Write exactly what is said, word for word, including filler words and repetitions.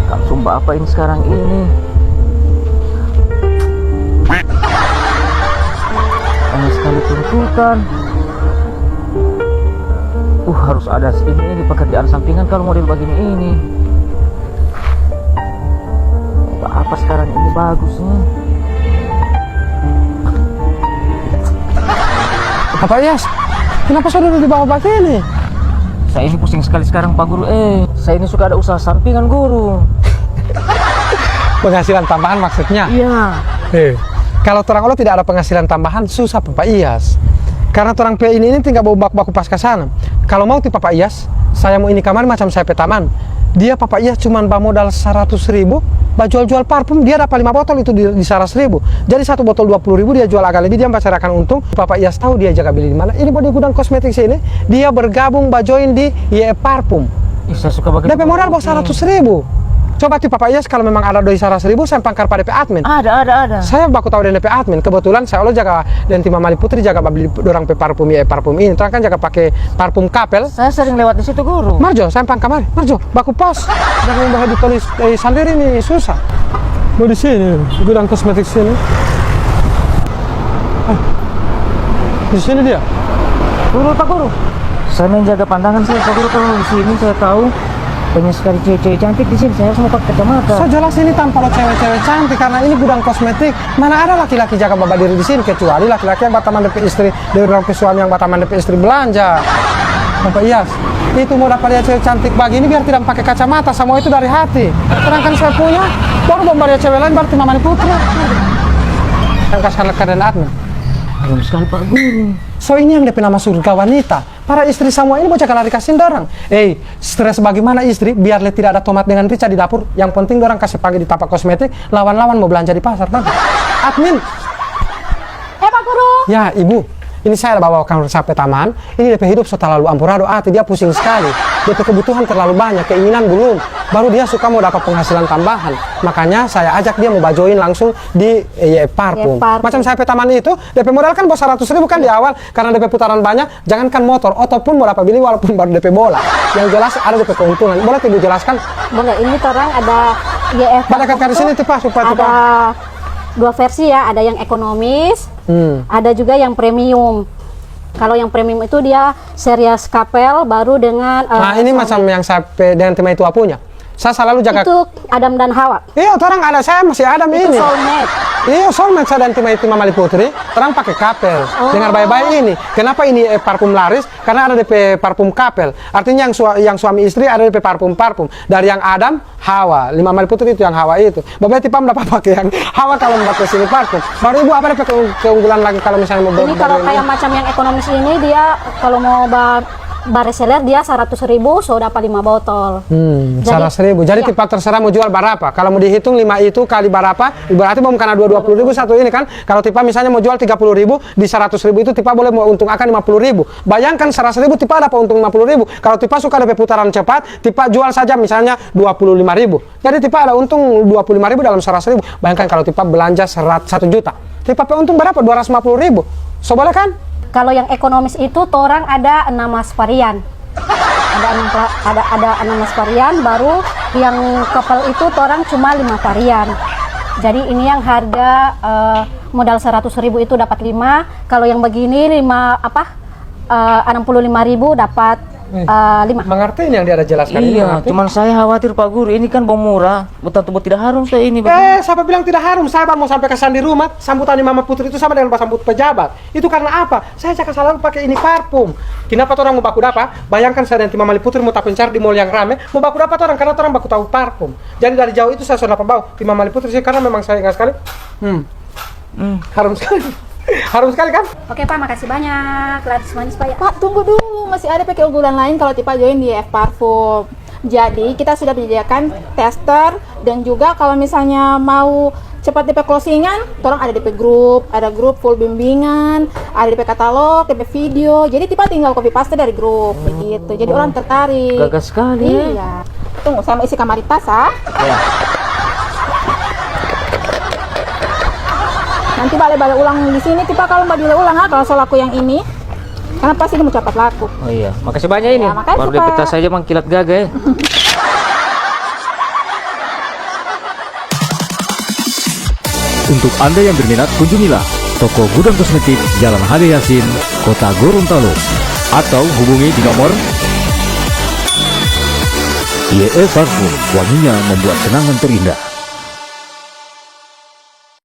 Langsung apa ini sekarang ini? Banyak sekali tuntutan. Uh, harus ada ini, ini pekerjaan sampingan kalau model begini ini. Apa sekarang ini bagus nih? Apa, Yas? Kenapa sudah di bawah begini? Saya ini pusing sekali sekarang, Pak Guru. Eh, saya ini suka ada usaha sampingan, Guru. Penghasilan tambahan maksudnya? Iya. Eh, kalau torang olo tidak ada penghasilan tambahan, susah, Papa Iyas. Karena torang pe ini, ini tinggal baku-baku pas ka sana. Kalau mau ti Papa Iyas, saya mau ini kamari macam saya pe taman. Dia Papa Iyas cuman bamodal seratus ribu, bajual-jual parfum, dia dapa lima botol itu di, di seratus ribu. Jadi satu botol dua puluh ribu dia jual agak lebih, dia baserahkan untung. Papa Iyas tahu dia jaga beli di mana. Ini bo di gudang kosmetik sini, dia bergabung bajoin di Y E Parfum. Ih, saya suka bagaimana. Depe modal bawa seratus ribu. Coba ti Papa Iyas, kalau memang ada doi seratus ribu, saya pangkar pa depe admin. Ada, ada, ada. Saya baku tahu deng depe admin. Kebetulan saya olo jaga deng ti Mama Li Putri jaga babli dorang pe parfum, Y E Parfum ini. Torang kan jaga pake parfum Kapel. Saya sering lewat di situ, Guru. Mar jo, saya pangkar kamari. Mar jo, baku pas. Jangan bahas ditulis, eh, sandiri ni susah. Mau di sini, di gudang kosmetik sini. Ah, di sini dia. Guru, Pak Guru. Saya main jaga pandangan saya, Pak Guru, kalau di sini saya tahu banyak sekali cewek-cewek cantik di sini. Saya harus mau pakai kacamata. So jelas ini tanpa lo cewek-cewek cantik karena ini gudang kosmetik. Mana ada laki-laki jaga babadiri di sini kecuali laki-laki yang bataman depe istri, dari orang pe suami yang bataman depe istri belanja. Bapak Iyas, itu mau dapat lihat cewek cantik begini biar tidak pakai kacamata, semua itu dari hati. Sedangkan saya punya, baru dong bali cewek lain berarti Mama Li Putri. Yang kasih kan admin. Harum sekali, Pak Guru. So ini yang depe nama surga wanita. Para istri samua ini mo jaga lari kasihin dorang. Ei, stres bagimana istri, biar le tidak ada tomat dengan rica di dapur, yang penting dorang kase pangge di tampa kosmetik, lawan-lawan mo blanja di pasar, bang. Admin. Eh, Pak Guru. Ya, Ibu. Ini saya ada bawa kang sape taman. Ini depe hidup so talalu ampurador, ati dia pusing skali. Depe kebutuhan terlalu banya, keinginan belum. Baru dia suka mo dapa penghasilan tambahan. Makanya saya ajak dia mo bajoin langsung di, eh, parfum. Parfum. Macam sape taman itu, depe modal kan bos seratus ribu kan di awal. Karena depe putaran banya, jangankan motor, oto pun mo dapa bili walaupun baru depe bola. Yang jelas ada depe keuntungan. Boleh ti Ibu jelaskan? Boleh, ini torang ada Y F. Pada kali sini tuh, Pak, supaya ada dua versi ya, ada yang ekonomis, hmm, ada juga yang premium. Kalau yang premium itu dia series Kapel, baru dengan, eh, nah, ini macam yang sape dengan tema itu apunya. Saya selalu jaga. Itu Adam dan Hawa. Iya, torang ada, saya masih Adam ini. Itu soulmate. Iya, soulmate saya dan tim, tim Mama Li Putri. Torang pake Kapel. Oh. Dengar bae-bae ini. Kenapa ini, eh, parfum laris? Karena ada depe parfum Kapel. Artinya yang sua-, yang suami istri ada depe parfum-parfum. Dari yang Adam, Hawa. Lima Mama Li Putri itu yang Hawa itu. Babe, tipa dapa pake yang Hawa kalau mo pake sini parfum. Baru Ibu apa depe keung-, keunggulan lagi kalau misalnya mau. Ini kalau kayak macam yang ekonomis ini, dia kalau mau ba-, bareseller dia seratus ribu, so dapa lima botol. Hmm, jadi, seratus ribu. Jadi, iya, tipa terserah mau jual barapa. Kalau mau dihitung lima itu kali barapa, berarti mau kena dua, dua puluh ribu satu ini kan. Kalau tipa misalnya mau jual tiga puluh ribu, di seratus ribu itu tipa boleh mau untung akan lima puluh ribu. Bayangkan seratus ribu tipa dapa untung lima puluh ribu. Kalau tipa suka depe putaran cepat, tipa jual saja misalnya dua puluh lima ribu. Jadi tipa ada untung dua puluh lima ribu dalam seratus ribu. Bayangkan kalau tipa belanja serat-, satu juta. Tipa pe untung berapa? Dua ratus lima puluh ribu. So boleh kan? Kalau yang ekonomis itu torang ada enam belas varian. Ada enam pla-, ada, ada enam belas varian, baru yang Kapel itu torang cuma lima varian. Jadi ini yang harga, eh, modal seratus ribu itu dapat lima. Kalau yang begini lima, apa, eh, enam puluh lima ribu dapat, eh, lima. Mengerti ini yang dia ada jelaskan ini? Iya, mengerti? Cuman saya khawatir, Pak Guru, ini kan bau murah, bukan tubuh tidak harum saya ini, Pak Guru. Eh, siapa bilang tidak harum? Saya baru mau sampai ke sandi rumah, sambutan di Mama Putri itu sama dengan basambut pejabat. Itu karena apa? Saya cakap selalu pakai ini parfum. Kenapa torang mau baku dapa? Bayangkan saya dan tim Mama Li Putri mau tapencar di mall yang rame, mau baku dapa torang karena torang baku tahu parfum. Jadi dari jauh itu saya sudah dapa bau tim Mama Li Putri sih, karena memang saya ingat sekali. Hmm. Hmm. Harum sekali. Harum sekali kan? Oke, Pak, makasih banyak. Gratis manis, Pak, ya. Pak, tunggu dulu, masih ada pakai unggulan lain kalau tipa join di F Parfum. Jadi, kita sudah menyediakan tester dan juga kalau misalnya mau cepat depe closingan, torang ada depe grup, ada grup full bimbingan, ada depe katalog, depe video. Jadi, tipa tinggal copy paste dari grup, begitu. Jadi, orang tertarik. Gagah sekali, ya. Iya. Tunggu, saya mau isi kamar tas, ah. Ya. Nanti bale-bale ulang di sini, tipa kalau mau bale ulang, ah, kalau so laku yang ini. Karena pasti dia mau cepat laku. Oh iya, makasih banyak ini. Ya, makasih, Pak. Baru depe tas saja mangkilat gagah, ya. Untuk Anda yang berminat, kunjungilah toko Gudang Kosmetik, Jalan H B Yasin, Kota Gorontalo, atau hubungi di nomor Y E Parfum, wanginya membuat kenangan terindah.